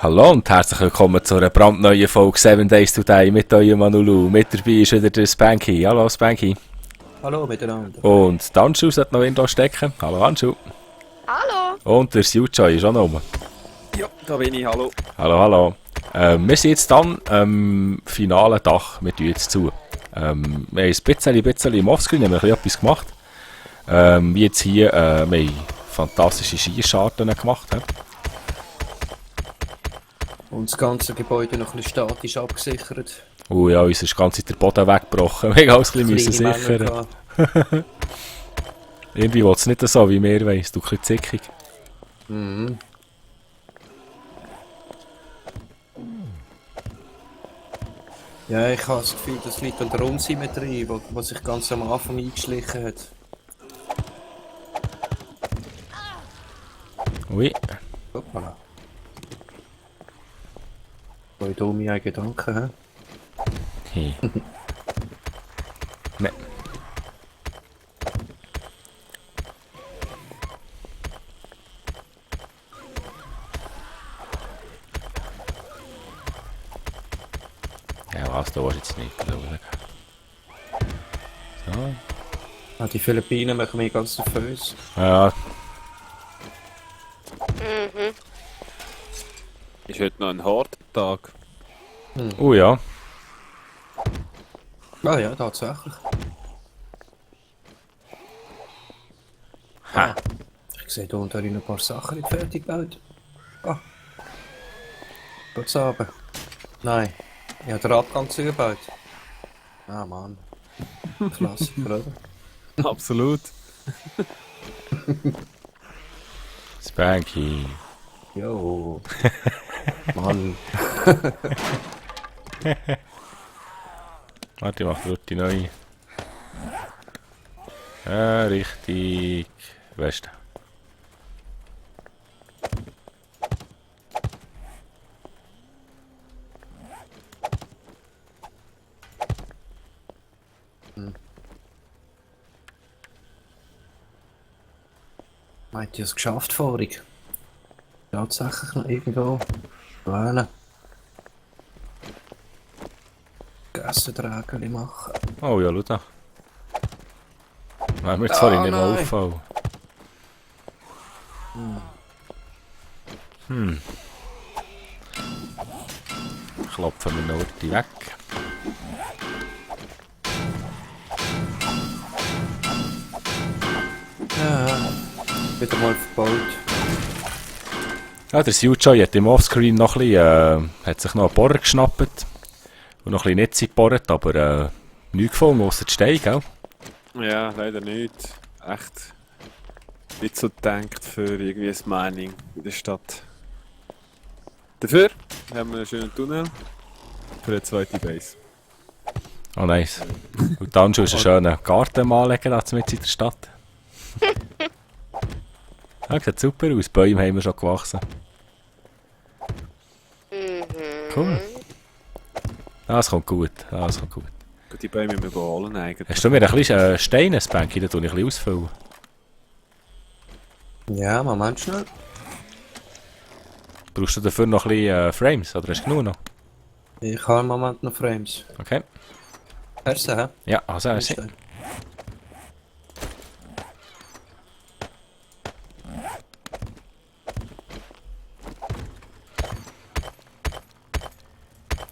Hallo und herzlich willkommen zu einer brandneuen Folge 7 Days Today mit eurem Manulu. Mit dabei ist wieder der Spanky. Hallo Spanky. Hallo miteinander. Und der Anschu sollte noch irgendwo stecken. Hallo Anschu. Hallo! Und der Sujoy ist auch noch rum. Ja, da bin ich, hallo. Hallo, hallo. Wir sind jetzt dann am finalen Tag. Wir tun jetzt zu. Wir haben ein bisschen im Offscreen haben wir ein bisschen etwas gemacht. Wie jetzt hier, wir haben fantastische Skischarten gemacht. Und das ganze Gebäude noch ein bisschen statisch abgesichert. Oh ja, uns ist ganz der Boden weggebrochen. Wir haben alles ein bisschen Kleine sichern. Mängel Irgendwie will es nicht so, wie wir wollen. Es ist ein bisschen zickig. Mhm. Ja, ich habe das Gefühl, das liegt an der Unsymmetrie, die sich ganz am Anfang eingeschlichen hat. Ui. Hoppala. Voll dumme Gedanken, hä? Hey. Ne. Ja, was, da willst du jetzt nicht schauen. So. Ah, die Philippinen machen mich ganz nervös. Ja, Mhm. Ist heute noch ein harter Tag. oh ja. Ah ja, tatsächlich. Ha. Ich sehe hier unten noch ein paar Sachen nicht fertig gebaut. Ah. Geht's runter? Nein. Ich habe den Abgang zugebaut. Ah Mann. Klassiker, oder? Absolut. Spanky. Jo. Mann. Warte, ich mache die neue. Ja, richtig. Westen. Meint ihr es geschafft vorig? Tatsächlich noch irgendwo wählen. Gassendrägeli machen. Oh ja, schau da. Wäre mir jetzt vorhin nicht mal nein. auffallen. Klopfen wir noch die weg. Ja, wieder mal verbaut. Ja, der Sujoy hat im Offscreen noch ein bisschen, hat sich noch einen Bohrer geschnappt. Und noch ein bisschen Netze gebohrt, aber nichts gefunden, ausser die Steine, gell? Ja, leider nicht. Echt nicht so gedacht für irgendwie ein Mining in der Stadt. Dafür haben wir einen schönen Tunnel für eine zweite Base. Oh nice. Und dann schon einen schönen Garten anlegen, da mit in der Stadt. Ja, sieht super aus, Bäume haben wir schon gewachsen. Cool. Das kommt gut, das kommt gut. Gut, die Bäume müssen wir holen eigentlich. Hast du mir ein bisschen Steine, Spanky, da tue ich ein bisschen ausfüllen. Ja, Moment schnell. Brauchst du dafür noch ein bisschen Frames, oder hast du genug noch? Ich habe im Moment noch Frames. Okay. Hörst du, hä? Ja, also,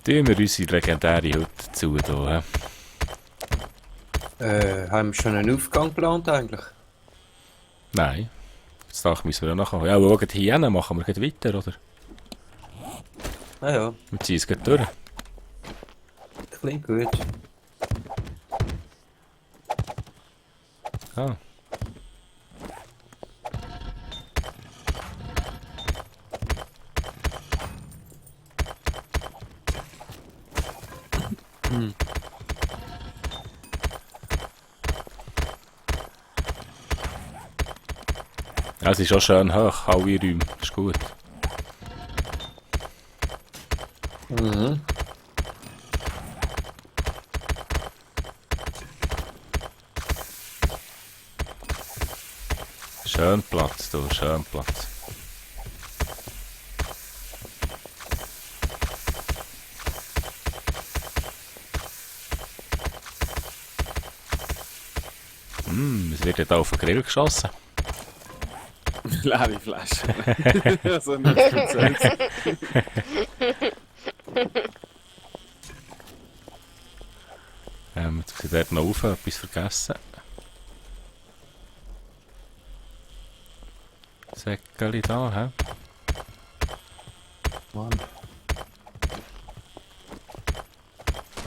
tun wir unsere legendäre Hütte zu hier. Haben wir schon einen Aufgang geplant eigentlich? Nein. Das Dach müssen wir auch noch haben. Ja, aber schauen, hier hin machen wir gleich weiter, oder? Ah ja, Wir ziehen es gleich durch. klingt gut. Ah. Ja, es ist auch schön hoch, alle Räume. Ist gut. Mhm. Schön Platz, du, schön Platz. Was wird denn da auf den Grill geschossen? Leere Flasche. Also nicht erzählt. Jetzt muss ich dort noch rauf, etwas vergessen. Säckeli da, hä? Mann.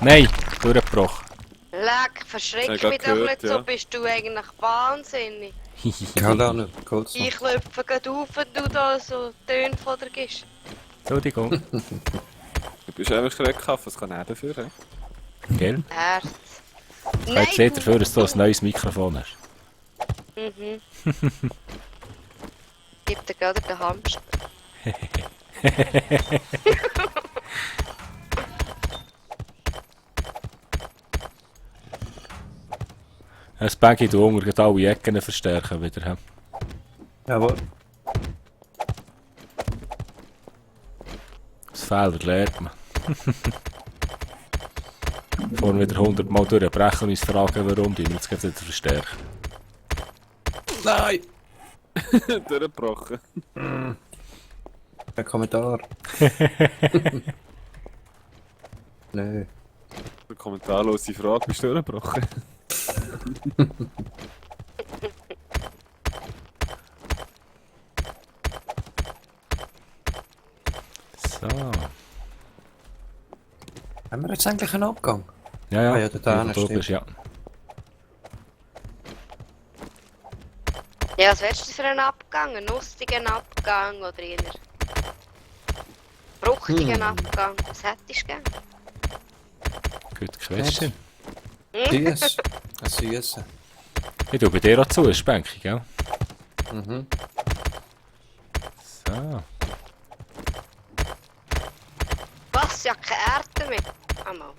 Nein! Durchgebrochen. Leck, verschreck Ja, mich doch gehört, nicht ja. so, bist du eigentlich wahnsinnig. Keine Ahnung, geht's noch? Ich klopfe gerade auf, wenn du da so Töne von dir gibst. Entschuldigung. Du bist einfach schreckhaft, was kann er dafür? He? Gell? Herz. Ich kann jetzt nicht dafür, dass du ein neues Mikrofon hast. Mhm. Gib dir gerade den Hamster. Das Baggy, du Hunger, geht alle Ecken verstärken wieder. He? Jawohl. Das Fehler lernt man. Bevor wir wieder 100 Mal durchbrechen und uns fragen, warum die wir jetzt wieder verstärken. Nein! Durchgebrochen. Ein Kommentar. Nö. Eine kommentarlose Frage, bist du durchgebrochen? So. Haben wir jetzt eigentlich einen Abgang? Ja, ja. Ah ja, da du stimmt. bist, ja. Ja, was willst du für einen Abgang? Einen lustigen Abgang oder eher fruchtigen Abgang? Was hättest du gern? Gut Question. Süß. Ein Süße. Ich tue bei dir auch zu, ist Bänke, gell? Mhm. So. Was? Ja, keine Erde mehr. Einmal.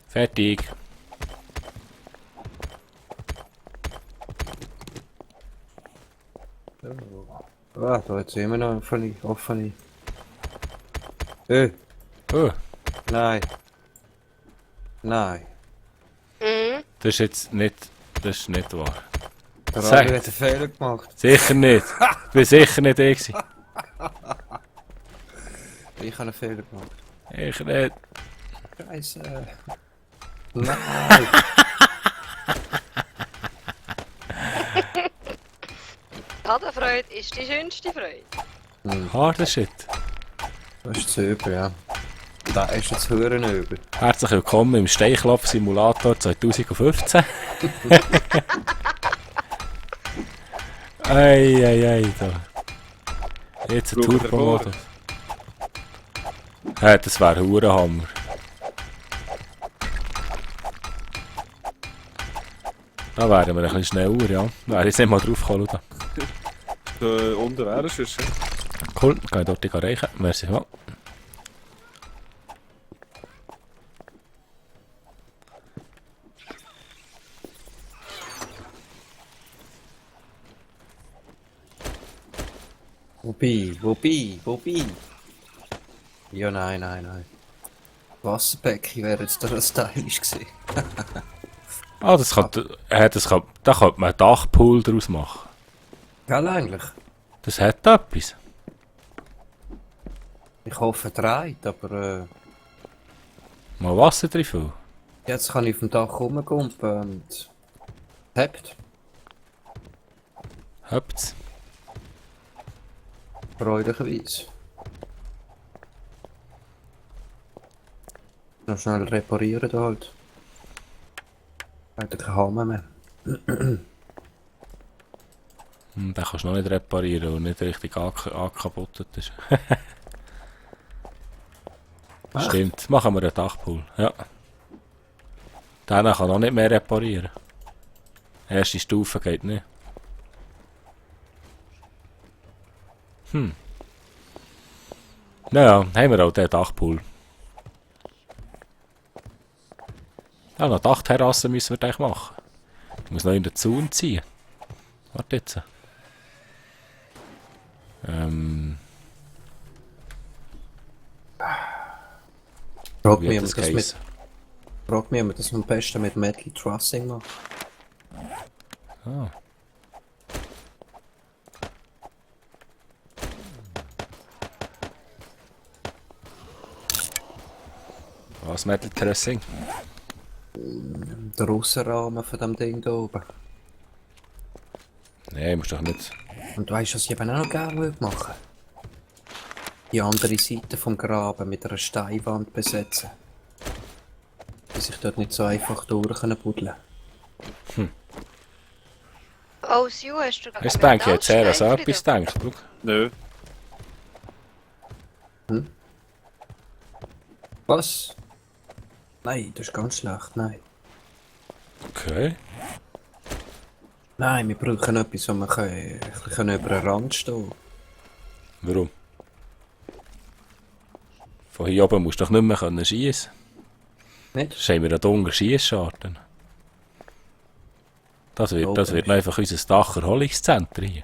Fertig. Ah, da jetzt immer noch offene. Oh, Nein. Nein. Mhm. das ist jetzt nicht... Das ist nicht wahr. Der Sag. Radi hat einen Fehler gemacht. Sicher nicht. Ich bin sicher nicht ich gewesen. Ich habe einen Fehler gemacht. Ich nicht. Scheiße. Nein. Schadenfreude ist die schönste Freude. Harder Shit. Das ist zu übel, ja. Da ist jetzt Hören über. Herzlich willkommen im Steinklopf-Simulator 2015. Ei, da. Jetzt ein Schau dir Turbo-Modus. Das wäre ein Hurenhammer. Da wären wir ein bisschen schneller, ja. Wäre jetzt nicht mal drauf gekommen, da. Unten wäre es sonst. Cool, kann ich dort reichen. Merci mal. Wobei? Ja, nein. Wasserbecken wäre jetzt da stylisch gewesen. Ah, da könnte man einen Dachpool daraus machen. Gell, eigentlich? Das hat etwas. Ich hoffe, dreht, aber Mal Wasser drin füllen. jetzt kann ich auf dem Dach rumgumpen und hebt. Habt's. Freudigerweise. Noch schnell reparieren da halt. Hat keinen Hammer mehr. Den kannst du noch nicht reparieren, weil nicht richtig angekapottet ist. Echt? Stimmt, machen wir einen Dachpool. Ja. Den kann noch nicht mehr reparieren. Erste Stufe geht nicht. Naja, haben wir auch den Dachpool. Ja, eine Dachterrasse müssen wir gleich machen. Ich muss noch in den Zaun ziehen. Warte jetzt. Frag Wie mich, hat ob das das geheißen? Frag mich, ob man das am besten mit Metal Trussing macht. Ah. Was Metal Dressing? Der Aussenrahmen von dem Ding da oben. Nein, musst doch nicht. Und weißt du, was ich eben auch noch gerne machen würde? Die andere Seite vom Graben mit einer Steinwand besetzen. Dass ich dort nicht so einfach durch buddeln. Oh, Sue, hast du Das denke ich jetzt sehr an so etwas gedacht. Schau. Nö. Was? Nein, das ist ganz schlecht, nein. Okay. Nein, wir brauchen etwas, wo wir ein bisschen über den Rand stehen. Warum? Von hier oben musst du doch nicht mehr schiessen. Nicht? Sonst haben wir einen dunklen Schiessscharten. Das wird einfach unser Dacherholungszentrum hier.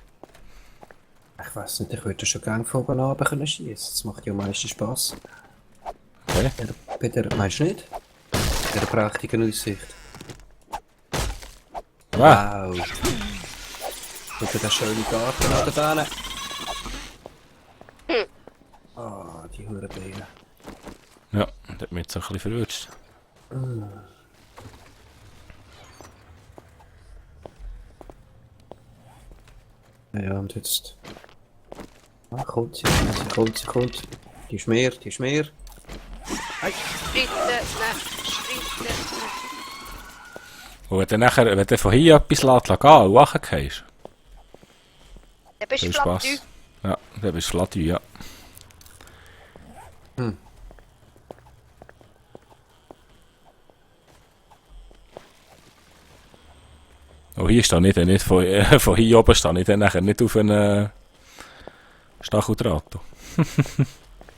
Ich weiss nicht, ich würde schon gerne von oben runter schiessen. Das macht ja am meisten Spass. Okay. Bei der, meinst du nicht? Bei der prächtigen Aussicht. Ah, Wow. Über den schönen Garten an der Beine. Ah, die Hurenbeine. ja, das hat mich jetzt ein bisschen verwünscht. Ja, und jetzt... Ah, kommt sie, kommt. Die ist mehr. Streiten, nein, streiten. Und wenn du von hier etwas lässt gehen und runtergehst, Dann bist dann du ist Spass. flattü. Ja, dann bist du flattü, ja. Und hier stehe ich dann nicht, von hier oben stehe ich dann nachher nicht auf einen Stacheldraht.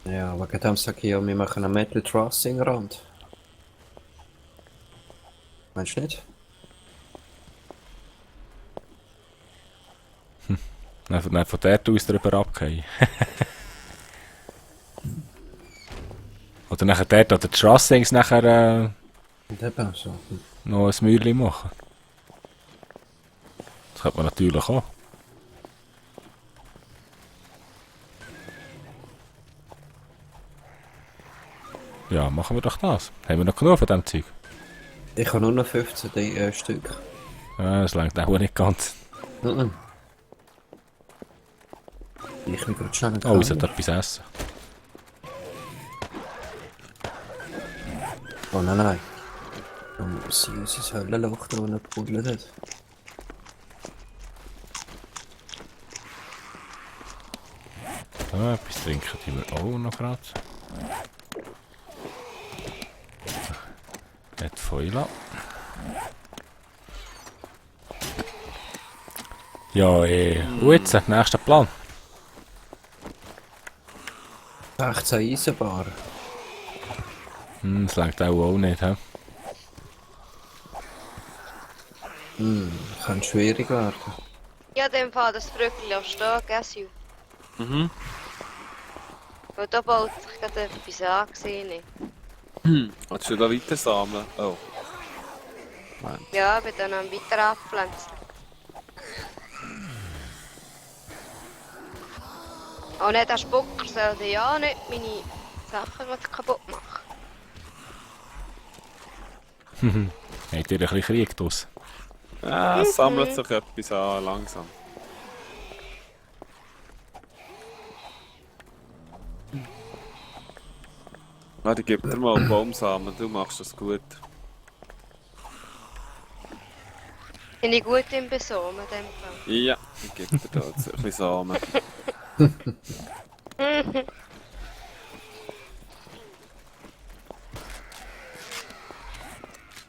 Ja, wegen dem sag ich ja, wir machen einen Metal Trussing Rand. Meinst du nicht? Dann von dort aus drüber abgehen. Oder nachher dort an den Trussings nachher Und eben so. noch ein Mäuerchen machen. Das könnte man natürlich auch. Ja, machen wir doch das. Haben wir noch genug von diesem Zeug? Ich habe nur noch 15 Stück. Ja, das reicht auch nicht ganz. Mhm. Ich bin gerade schnell Oh, ich sollte etwas essen. Oh nein. Dann muss sie unser Höllenloch da unten gebuddelt. Ja, etwas trinken die wir auch noch gerade. Nicht Fäule. Ja, und jetzt, nächster Plan. 16 Eisenbahn. Das reicht auch nicht, hä? Kann schwierig werden. Ja, in dem Fall das Brückchen auch stehen, gell, Sue? Mhm. Weil da baut sich gerade etwas an, sehe ich. Willst du da weiter sammeln? Oh. Ja, ich bin dann am weiter abpflanzen. Oh ne, der Spucker sollte ja nicht meine Sachen kaputt machen. Habt ihr ein bisschen Krieg draus? Ja, es sammelt sich etwas an, langsam. Warte, ich gebe dir mal einen Baumsamen, du machst das gut. Bin ich gut im Besomen, in dem Fall. Ja, ich gebe dir da jetzt ein bisschen Samen.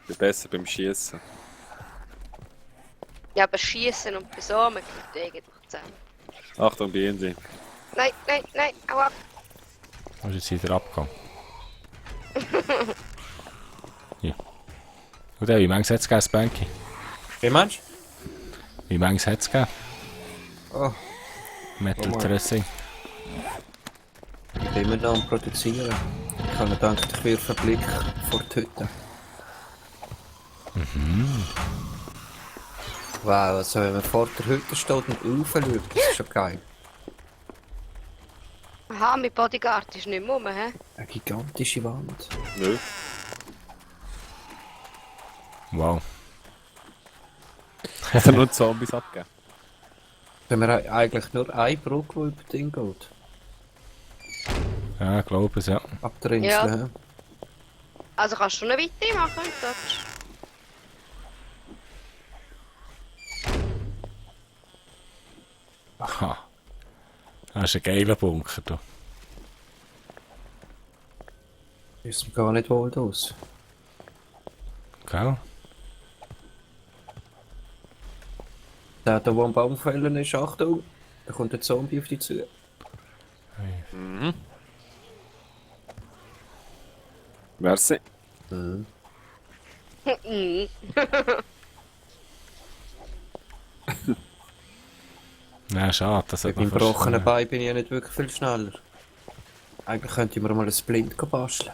Ich bin besser beim Schießen. Ja, aber Schießen und Besomen geht eigentlich zusammen. Achtung, Bienen. Nein, nein, nein, hau ab. Was ist jetzt wieder abgegangen? Ja. Und wie manches hat es gegeben, Spanky? Wie meinst Wie manches hat es gegeben? du? Oh, Metal Oh Mann. Dressing. ich bin immer noch am Produzieren. Ich habe gedacht, ich werde Blick vor die Hütte. Wow, also wenn man vor der Hütte steht und raufschaut, das ist schon geil. Aha, mein Bodyguard ist nicht mehr rum, hä? Eine gigantische Wand. Nö. Wow. Hat er nur Zombies abgegeben? Wenn wir eigentlich nur eine Brücke, die über den geht. Ja, ich glaube es, ja. Ab der Insel, Ja. hä? Also kannst du noch weitermachen, wenn du willst. Aha. Das ist ein geiler Bunker, du. Ist mir gar nicht wohl aus. Gell? Der, wo am Baum fällen ist, Achtung, da kommt ein Zombie auf dich zu. Mhm. Merci. Mhm. Nein, schade. Das hat Beim noch fast- gebrochenen Bein bin ich ja nicht wirklich viel schneller. Eigentlich könnte man mal ein Splint basteln.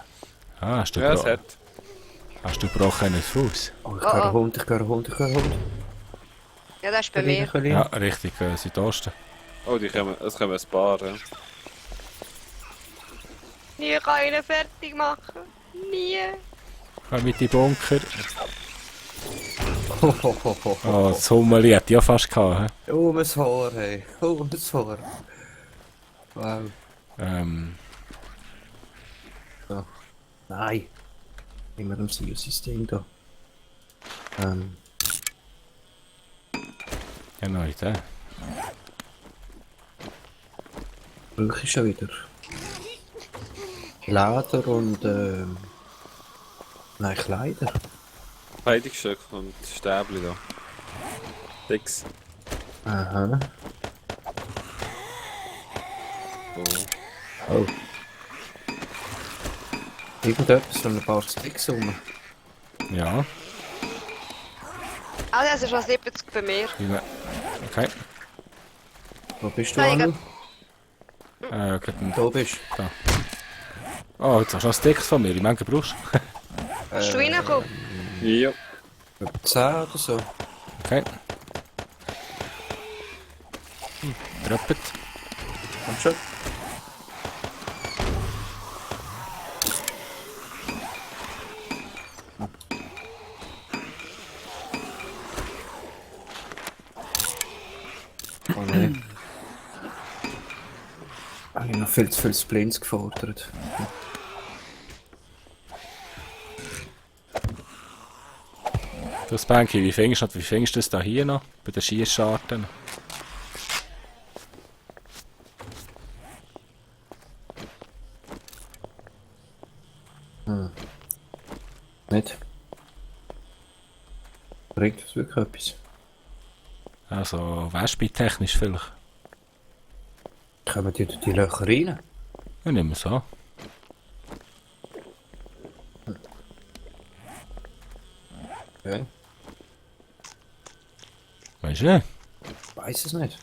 Ah, hast du, Ja, es hat. hast du gebrochenen Fuß? Oh, ich höre einen Hund, ich höre einen Hund, ich höre einen Hund. Ja, das ist bei mir. Ja, richtig, Südosten. Oh, es kommen ein paar, ja. Nie kann ich ihn fertig machen. Nie. Komm mit die Bunker. Hohohoho. Oh, das Hummeli hat ja fast gehabt. Das Haar, hey. Das Haar. Wow. So. Nein. Immer ein süßes Ding da. Ja, neue Idee. Brauche ich schon wieder. Leder und nein, Kleider. Kleidungsstück und Stäbli da. Dix. Aha. Oh. Oh. Irgendetwas von ein paar Sticks rum. Ja. Ah, das ist schon 70 bei mir. Okay. Wo bist du, Nein, Anu? Da bist Da. Oh, jetzt hast du noch Sticks von mir. Wie viele brauchst du? Kannst du reinkommen? Ja. du? 10 oder so. Okay. Tröppet. Komm schon. Oh nein. Habe ich noch viel zu viele Splints gefordert. Du Spanky, wie findest du das da hier noch? Bei den Schießscharten? Nicht? Bringt das wirklich etwas? Also, Wespe-technisch vielleicht. Kommen die durch die Löcher rein? Ja, nehmen wir es an. Ja. Weißt du nicht? Weiß es nicht.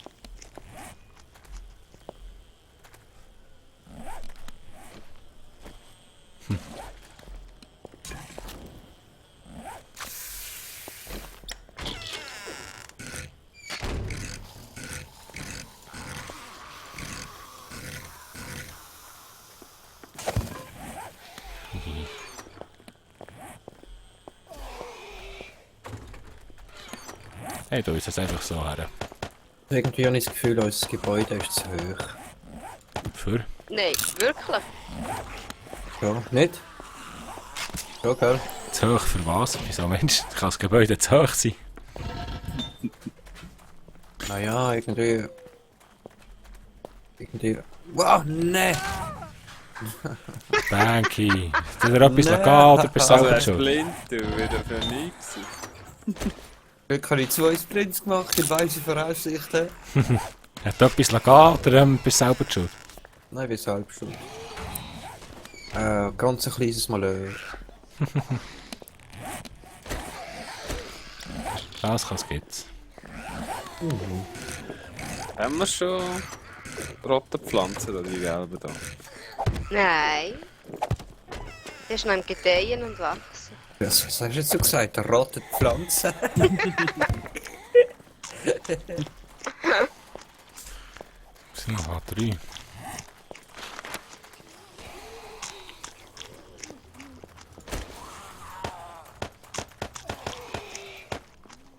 Hey, du ist es einfach so her. Irgendwie habe ich das Gefühl, unser Gebäude ist zu hoch. Für? Nein, wirklich. Ja, nicht? Ja, gell? Zu hoch für was? Wieso Mensch? Kann das Gebäude zu hoch sein? Naja, irgendwie... Wow, ne! Banky. Ist dir etwas Nee. gehen oder bist du Also, selber er ist schuld? blind, du, wieder für nichts. Heute habe ich 2 Sprints gemacht, in weise Voraussichten. Hat etwas gehen oder bist du selber schuld? Nein, weshalb schon? Ganz ein kleines Malheur. Das kann es gibt's. Haben wir schon rote Pflanzen, da, die gelben da? Nein. Das ist noch im Gedeihen und Wachsen. Was hast du jetzt so gesagt? Rote Pflanze? sind noch drei.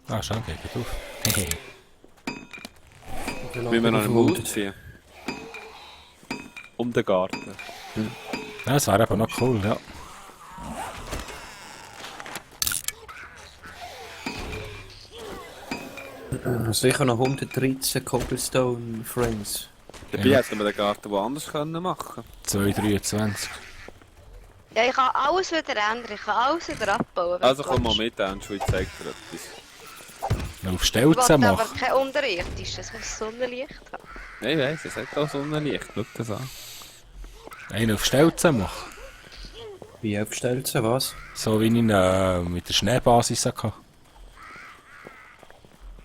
Ah, schau, geht auf. Okay. Müssen wir noch einen Mut ziehen. Um den Garten. Ja, das wäre eben noch cool, ja. Sicher noch 113 Cobblestone Frames. Dabei Ja. hätten wir den Garten woanders können machen. 2,23. Ja, ich kann alles wieder ändern, ich kann alles wieder abbauen. wenn Also du komm mal willst. mit, Andrew, ich zeig dir etwas. Auf Ich Stelzen will aber machen. kein unterirdisches, ich will Sonnenlicht haben. Nein, ich weiss, es hat auch Sonnenlicht. Schau das an. Einen auf Stelzen machen. Wie aufgestellt sie, was? So wie ich ihn mit der Schneebasis hatte.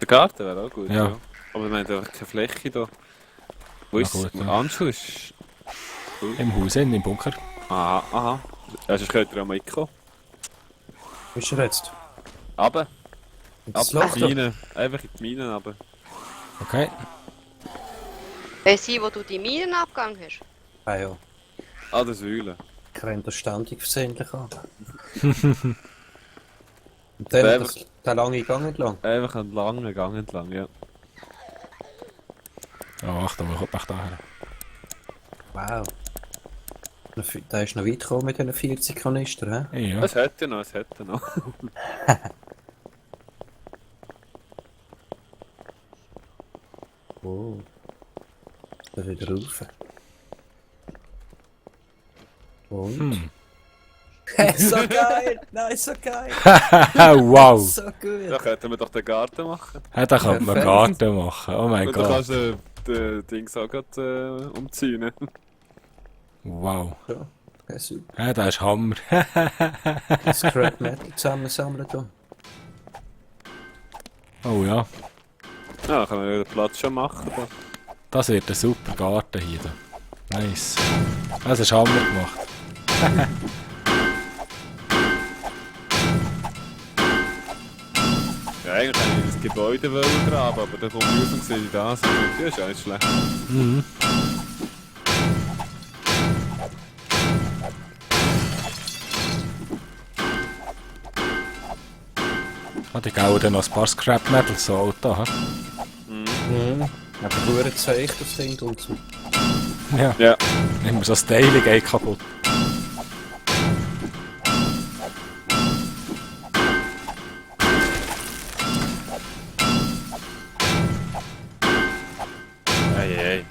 Der Garten wäre auch gut, Ja. ja. Aber wir haben einfach keine Fläche da. Wo Na ist gut, es? ja. Anschu ist... Im Haus, im Bunker. Aha, aha. Ja, sonst könnt ihr auch mal mitkommen. Wo ist er jetzt? Aber, Das ab Loch in da? die Mine. Einfach in die Mine, aber... Okay. Weiss ich, wo du die Minen abgegangen hast? Ah ja, Ah, das Wühlen. ich renne das ständig versehentlich an. Und dann Einfach- der lange Gang entlang. Einfach einen langen Gang entlang, ja. Oh, Achtung, ich komme nach daher. Wow. Da ist noch weit gekommen mit diesen 40 Kanister, hä? Ja. Es hätte noch, es hätte noch. Oh. Da wieder rauf. Und? so geil! Nein, so geil! Wow. So gut! Da könnten wir doch den Garten machen. Ja, da könnte man Perfekt. Garten machen. Oh mein Und dann Gott. kannst du den Dings auch gerade umziehen. Wow. Ja, ja, super. Ja, das ist Hammer. Scrap Metal zusammensammeln da. Oh ja. Ja, dann können wir den Platz schon machen. Da. Das wird ein super Garten hier. Da. Nice. Das ist Hammer gemacht. Ja, eigentlich hätte ich das Gebäude wollen graben, aber dann vom Ufer sehe ich das. Ja, ist auch nicht schlecht. Mhm. Ah, die gehen dann noch ein paar Scrap Metal so Auto, ha? Mhm. Aber hure zeigt das Ding und so. Ja. Ja. Immer so das Teil geht kaputt. Hey.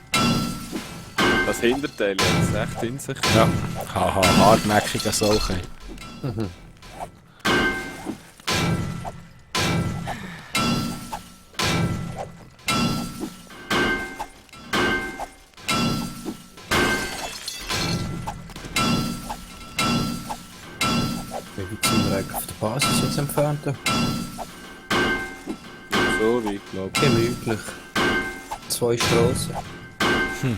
Das Hinterteil hat es echt in sich. Ja. Haha, hartnäckiger solche. Wie weit sind wir eigentlich auf der Basis jetzt entfernt? So wie, glaube ich. Gemütlich. 2 Strassen. Ja,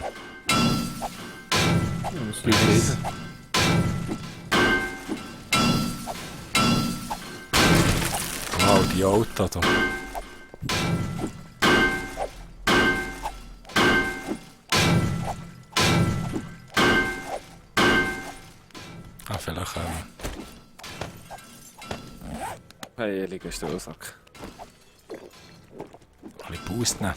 das liegt drin. Wow, die Auto da. Ah, vielleicht Hey, liegt Strohsack. ein bisschen Boost nehmen.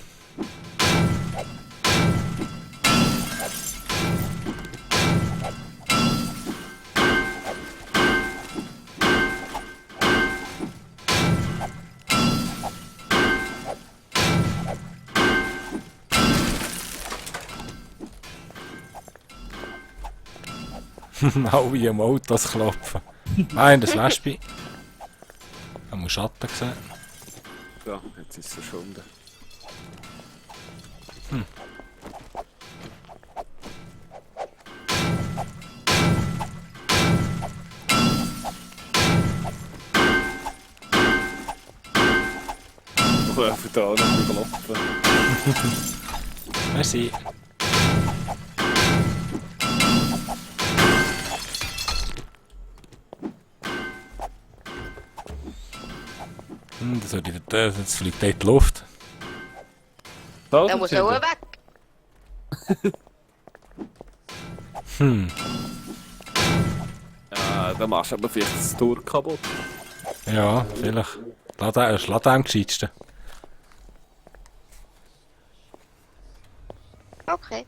Alle am Autos klopfen. Nein, das Wespe. Da muss Schatten gesehen. So, jetzt ist es verschwunden. Oh, einfach da noch überlaufen. Merci. Das würde ich jetzt fliegt dort die Luft. Da Der muss auch weg. Ja, dann machst du aber vielleicht das Tor kaputt. Ja, vielleicht. Lass den am gescheitsten. Okay.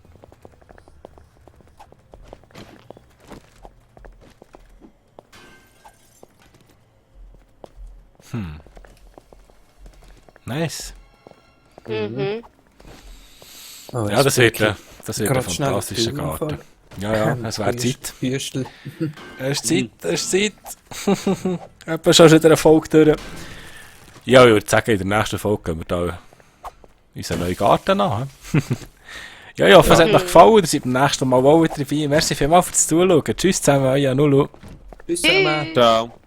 Nice. Mhm. Oh, Ja, das wird ein Grad schnell fantastischer Film Garten. anfangen. Ja, es wäre Zeit. Büstel. Es ist Zeit. Etwa schon wieder eine Folge durch. Ja, ich würde sagen, in der nächsten Folge gehen wir da unseren neuen Garten an. Ja, ich hoffe, es hat euch gefallen. Ihr seid beim nächsten Mal auch wieder dabei. Merci vielmals fürs Zuschauen. Tschüss zusammen, euer Nulu. Tschüss zusammen. Ciao.